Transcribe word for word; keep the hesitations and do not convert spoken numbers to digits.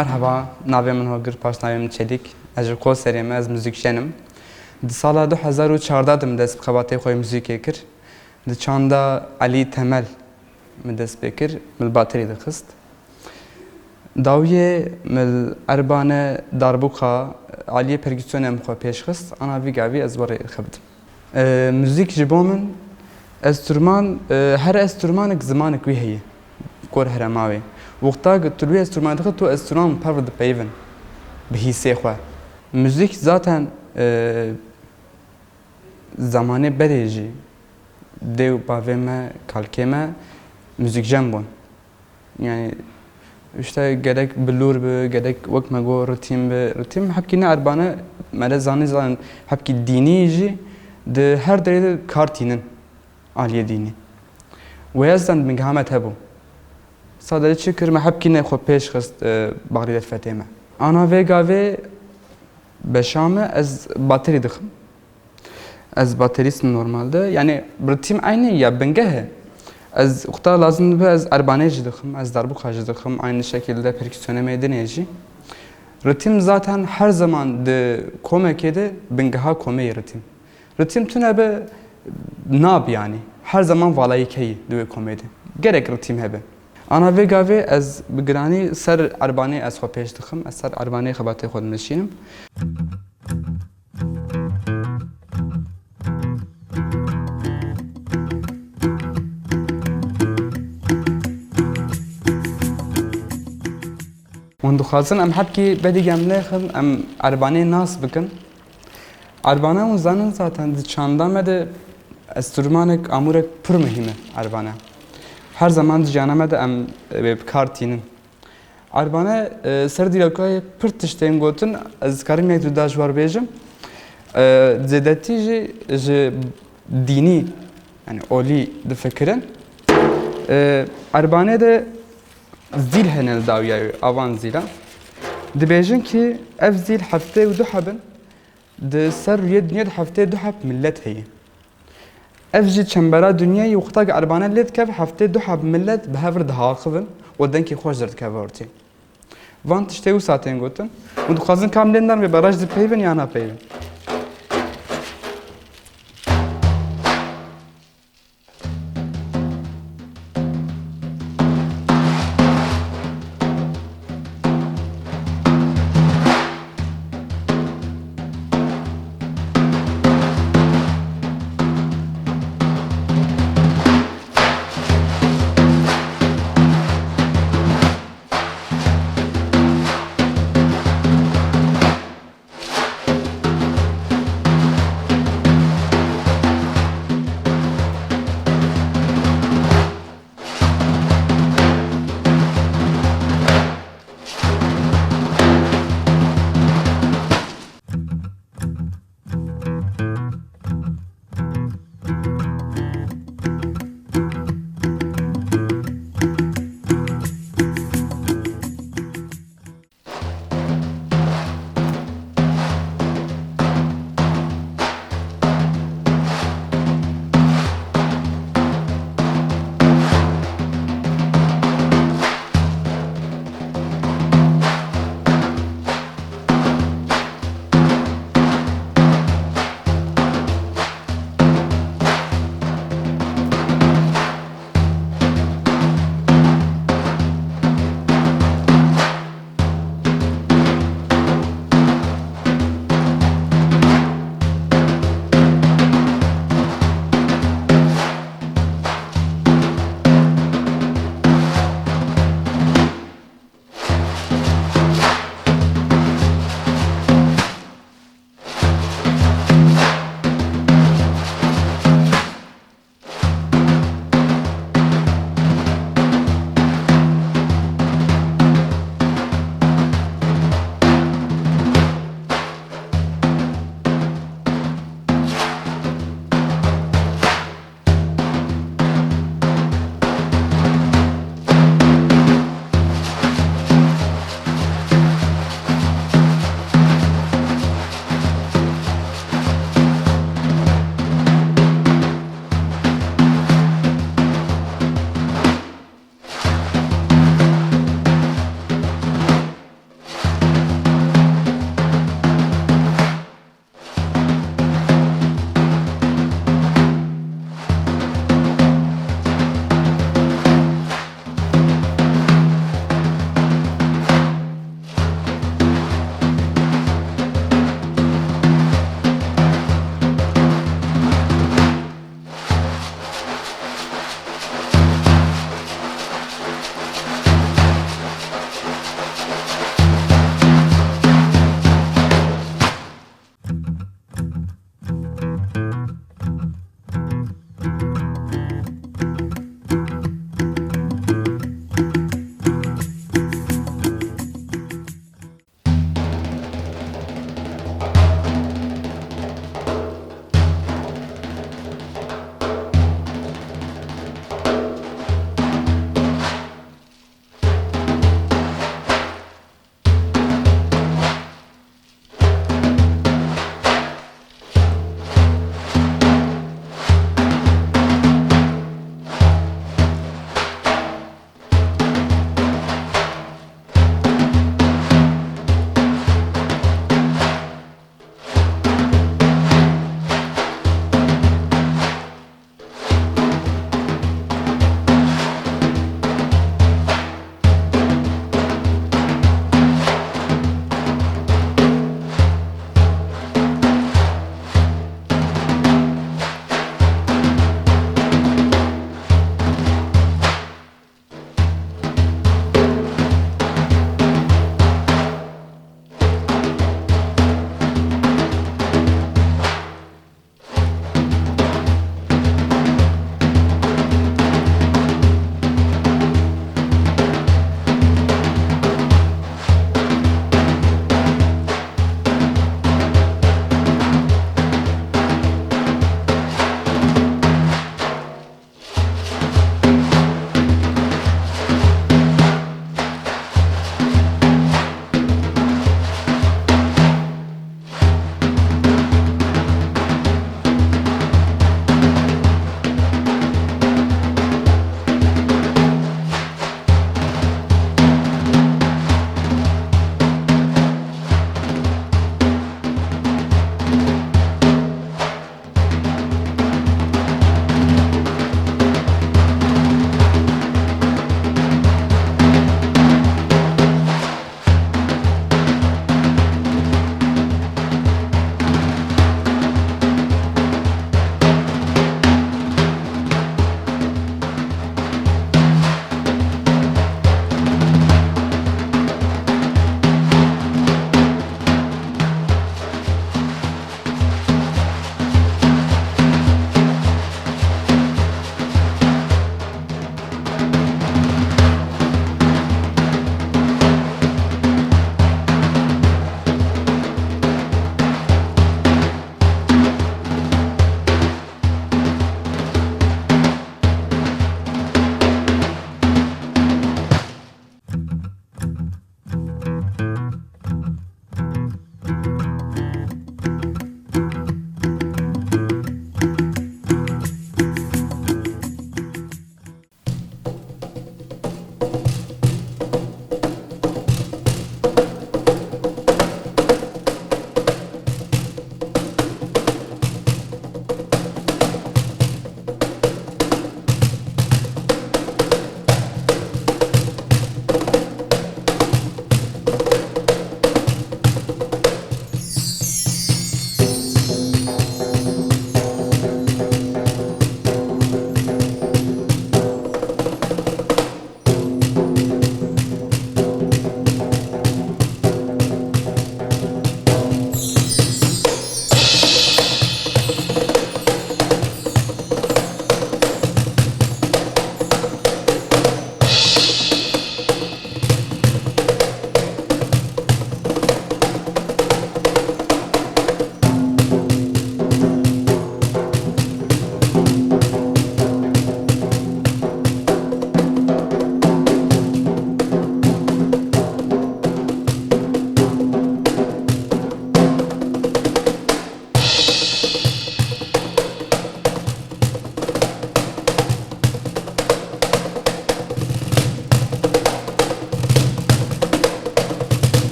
Merhaba, navê min Hogir, paşnavê min Çelîk. Ez ji Qoserê me, ez muzîkjen im. Di sala du hezar û çardeh de min dest bi xebatê xwe yê muzîkê kir. Di çanda Elî Temel min dest pê kir, min li baterî dixist. Dawiyê min li erbane, darbuka, aliyê perküsyonê min xwe pêş xist, ana vî gavî ez werê xebitim. E, muzîk ji bo min, enstrûman, e, her enstrûmanek zimanek wî heye, kor herema wê. Wexta ku tu li wî enstrûmanê dixî, tu enstrûman bi hev re dipeyivin, bi hîsê xwe. Muzîk zaten, e, zemanê berê jî dê û bavê me, kalkê me muzîkjen bûn. Yani, işte gerek bilûr bi, gerek wek me got ritîm bi. Ritîm hepkî ne erbane, me re zanî zaten hepkî dînî jî di her derê de kar tînin aliyê dînî. Wê ez zaten bingeha me hebû. Sadece çi kir, me hepkî ne xwe pêş xist, e, baxrî derfetê me. Ana vê gavê beşa me ez baterî dixim. Ez baterîst im normalde. Yani ritîm eynî ya bingeh e. Ez wexta lazim dibe ez erbanê jî dixim, ez darbuka jî dixim, aynı şekilde perküsyonê me dinê jî. Ritîm zaten her zaman di komekê de bingeha komê ye ritîm. Ritîm tune be nab yani. Her zaman valayî keyî di wê komê de. Gerek ritîm hebe. Ana vê gavê ez bi giranî ser erbanê ez xwe pêş dixim, ez ser erbanê xebatê xwe dimeşînim. Hûn dixwazin em hepkî bedî gem nêxin, em erbanê nas bikin. Erbane hûn zanin zaten di çanda me de enstrûmanek, amûrek pir muhîm e erbane. Her zaman di jiyana me de em wê bi kar tînin. Erbane, e, ser dîrokayê pir tişt tên gotin, ez dikarim yek du da ji we re bêjim. E, zêdetî jî ji dînî, yani olî difikirin. E, Erbanê de zîl hene li dawiya wê, avan zîla. Dibêjin ki ev zîl heftê û du heb in, di ser rûyê dinyê de heftê du heb milet heye. Ev jî çembera dinyê ye, wexta ku erbane lê dikeve, heftê du heb milet bi hev re dihaxivin û dengê xwe ji derdikeve ortê. Van tiştê wisa tên gotin. Hûn dixwazin ka em lê nermê be reş dipeyvin ya napeyvin?